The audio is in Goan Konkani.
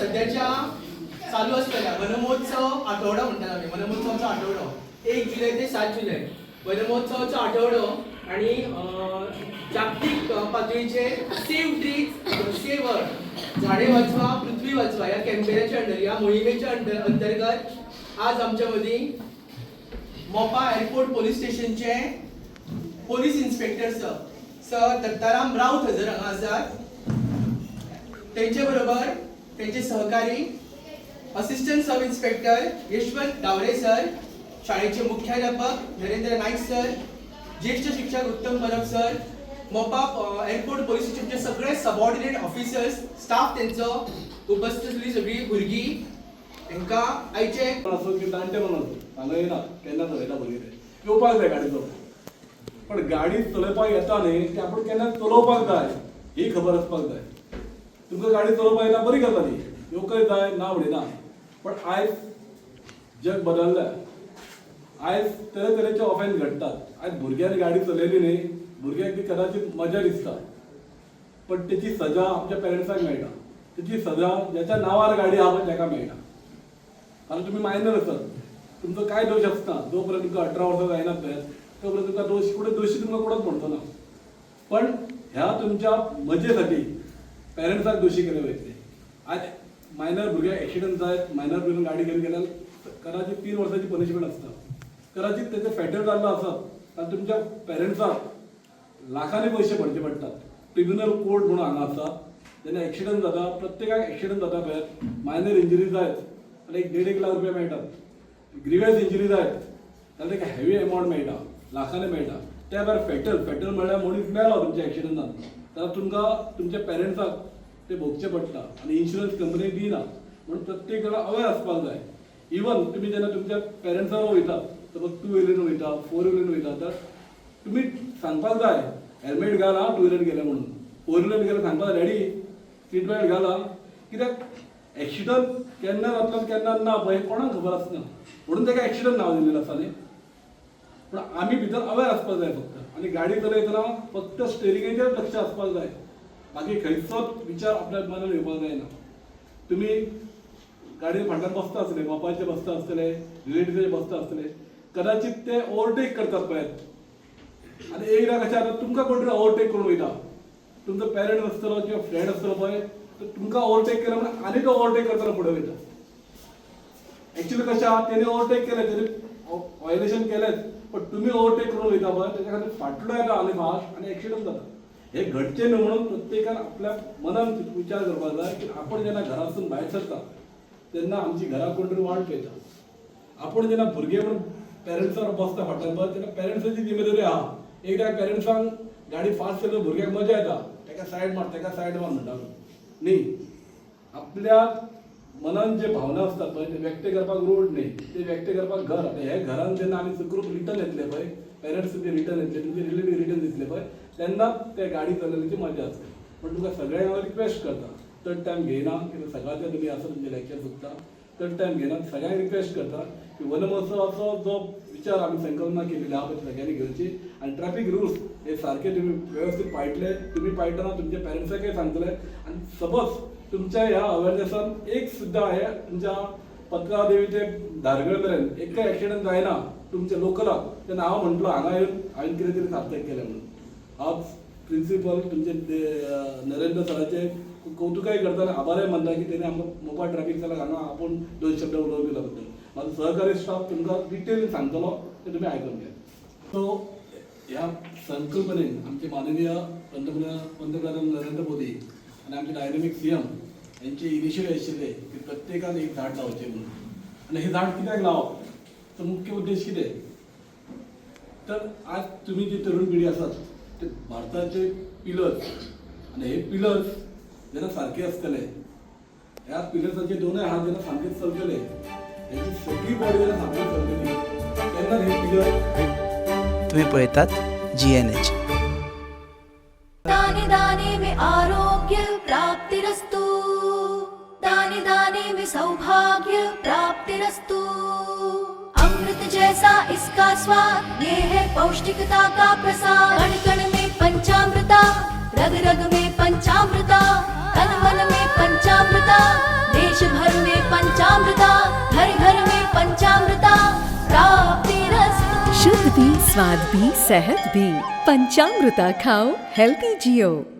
सध्याच्या चालू असलेल्या वनमहोत्सव आठवडो म्हणटात आमी, वनमहोत्सवाचो आठवडो 1 जुलय ते 7 जुलय, वनमहोत्सवाचो आठवडो आणि जागतीक पातळीचेर सेव्ह ट्रीज सेव्ह अर्थ, झाडे वाचवा पृथ्वी वाचवा ह्या कॅम्पेनाच्या अंडर, ह्या मोहिमेच्या अंडर अंतर्गत आज आमच्या मदीं मोपा एअरपोर्ट पोलीस स्टेशनचे police inspector sir, sir Dattaram Raut हजर हांगा आसात. तेंचे बरोबर तेंचे सहकारी assistant sub inspector Yashwant Daware sir, शाळेचे मुख्याध्यापक नरेंद्र नाईक सर, ज्येष्ठ शिक्षक उत्तम परब सर, मोपा एअरपोर्ट पोलीस स्टेशनचे सगळे सबऑर्डिनेट ऑफिसर्स, स्टाफ तेंचो, उपस्थित असलेली सगळी भुरगीं, हेंकां आयचे आसो की जाणटे म्हणून आसो, हांगा येना केन्ना चलयता. भुरगे ते येवपाक जाय गाडी चलोवपाक, पण गाडी चलोवपाक येता न्ही ती आपूण केन्ना चलोवपाक जाय ही खबर आसपाक जाय. तुमकां गाडी चलोवपाक येता, बरी गजाल ही, येवकय जाय, ना म्हणिना. पण आयज जग बदललें. आयज तरेतरेचे ऑफेन्स घडटात. आयज भुरग्यांनी गाडी चलयली न्ही, भुरग्यांक ती कदाचित मजा दिसता, पण तेची सजा आमच्या पेरंट्सांक मेळटा. तेची सजा ज्याच्या नांवार गाडी आहा पळय ताका मेळटा, कारण तुम्ही मायनर आसात, तुमचो कांय दोश आसना. जो पर्यंत तुमकां 18 वर्सां जायना पळय, तो पर्यंत तुमकां दोश कुठे दोशी तुमकां कोणच म्हणचो ना. पण ह्या तुमच्या मजेसाठी पेरंट्साक दोशी केले वयतले. आज मायनर भुरग्याक एक्सिडंट जायत, मायनर भुरग्यान गाडी घेवन गेल्यार कदाचित 3 वर्साची पनिशमेंट आसता. कदाचित तेचे फेटल जाल्लो आसत आनी तुमच्या पेरंट्साक लाखांनी पयशे भरचे पडटात. क्रिमिनल कोर्ट म्हणून हांगा आसा. जेन्ना एक्सिडंट जाता, प्रत्येकाक एक्सिडंट जाता पळय, मायनर इंजुरी जायत जाल्यार एक देड एक लाख रुपया मेळटात. ग्रिवियस इंजुरी जायत जाल्यार ताका हेवी अमावंट मेळटा, लाखांनी मेळटा. त्या भायर फेटल. फेटल म्हणल्यार मनीस मेलो तुमच्या एक्सिडंटान जाल्यार तुमकां तुमच्या पेरंट्साक ते भोगचे पडटा आनी इन्शुरन्स कंपनी दिना. म्हणून प्रत्येक जाणा अवेर आसपाक जाय. इवन तुमी जेन्ना तुमच्या पेरंट्सा वयता, सपोज टू व्हिलरीन वयता, फोर व्हिलरीन वयता, तर तुमी सांगपाक जाय, हेल्मेट घाल हा, टू व्हिलर गेले म्हणून. फोर व्हिलर गेले, सांगपाक जाय, डॅडी, सीट बेल्ट घाल हा. कित्याक एक्सिडंट केन्ना जातलो आनी केन्ना ना पळय कोणाक खबर आसना. म्हणून ताका एक्सिडंट नांव दिलेलें आसा न्ही. पण आमी भितर अवेर आसपाक जाय फक्त आनी गाडी चलयतना फक्त स्टेरिंगेचेर लक्ष आसपाक जाय. बाकी खंयचोच विचार आपल्या मनान येवपाक जायना. तुमी गाडयेन फाटल्यान बसता आसतले, बापायचे बसता आसतले, रिलेटिव्हाचे बसता आसतले, कदाचित ते ओवरटेक करतात पळयात. आनी एकदां कशें जाता, तुमकां कोण तरी ओवरटेक करून वयता. तुमचो पेरंट आसतलो किंवा फ्रेंड आसतलो पळय, तर तुमकां ओवरटेक केलं म्हणून आनी तो ओवरटेक करतना फुडें वयता. एक्चुअली कशें आहा, तेणी ओवरटेक केलें, तेणी व्हायलेशन केलेंच, पण तुमी ओवरटेक करून वयता पळय, तेच्या खातीर फाटलो येता आनी फास्ट आनी एक्सिडंट जाता. हे घडचें न्हू म्हणून प्रत्येकान आपल्या मनान विचार करपाक जाय की आपण जेन्ना घरासून भायर सरता तेन्ना आमची घरा कोण तरी वाट पळयता. आपूण जेन्ना भुरगे म्हणून पेरंट्सार बसता फाटल्यान पळय, तेन्ना पेरंट्साची जिम्मेदारी आहा. एकदां पेरंट्सांक गाडी फास्ट चलयता, भुरग्याक मजा येता, ताका सायड मार, ताका सायड मार म्हणटा न्ही. आपल्या मनान जे भावना आसतात पळय, ते व्यक्त करपाक रोड न्ही, ते व्यक्त करपाक घर. आतां हे घरान जेन्ना आमी सुखरूप रिटर्न येतले पळय, पेरंट्स तुमचे रिटर्न येतले, तुमचे रिलेटीव रिटर्न दितले पळय, तेन्ना ते गाडी चलयल्याची मजा आसता. पण तुमकां सगळ्यांक हांव रिक्वेस्ट करता, चड टायम घेयना, कित्याक सकाळचे तुमी आसा, तुमचें लेक्चर चुकता. चड टायम घेयना. सगळ्यांक रिक्वेस्ट करता की वनमहोत्सवाचो जो विचार आमी संकल्पना केलेली आहा पळय, सगळ्यांनी घेवची आनी ट्रॅफिक रुल्स हे सारखे तुमी व्यवस्थीत पाळटले. तुमी पाळटना तुमच्या पेरंट्साकय सांगतले. आनी सपोज तुमच्या ह्या अवेरनेसान एक सुद्दां हे तुमच्या पत्रादेवी ते धारगळ मेरेन एकय एक्सिडंट जायना तुमच्या लोकलाक, तेन्ना हांव म्हणटलो हांगा येवन हांवें कितें तरी सार्थक केलें म्हणून. हांव प्रिन्सिपल तुमचे नरेंद्र सराचे कौतुकाय करता आनी आभारय मानता की तेणी आमकां मोपा ट्रॅफिक सेलाक हांगा आपूण दोन शब्द उलोवन दिल्या बद्दल. म्हाजो सहकारी स्टाफ तुमकां डिटेलीन सांगतलो, ते तुमी आयकून घ्या. सो ह्या संकल्पनेन आमचे माननीय पंतप्रधान पंतप्रधान नरेंद्र मोदी आनी आमचे डायनॅमिक सीएम यांचे इनिशिएटिव्ह आशिल्ले की प्रत्येकान एक झाड लावचें म्हणून. आनी हे झाड कित्याक लावप, तो मुख्य उद्देश कितें? तर आज तुम्ही जी तरुण पिढी आसात ते भारताचे पिलर्स आनी हे पिलर्स जेन्ना सारके आसतले, ह्या पिलर्साचे दोनूय हात जेन्ना सामके चलतले, हेची सगळी बॉडी जेन्ना सामकी चलतली, तेन्ना हे पिलर तुम्ही पळयतात जीएनएच. दाने दाने में आरोग्य प्राप्तिरस्तु, दाने दाने में सौभाग्य प्राप्तिरस्तु. अमृत जैसा इसका स्वाद, ये है पौष्टिकता का प्रसाद. कण कण में पंचामृता, रग रग में पंचामृता, तन मन में पंचामृता, देश स्वाद भी, सेहत भी। पंचामृता खाओ, हेल्दी जियो।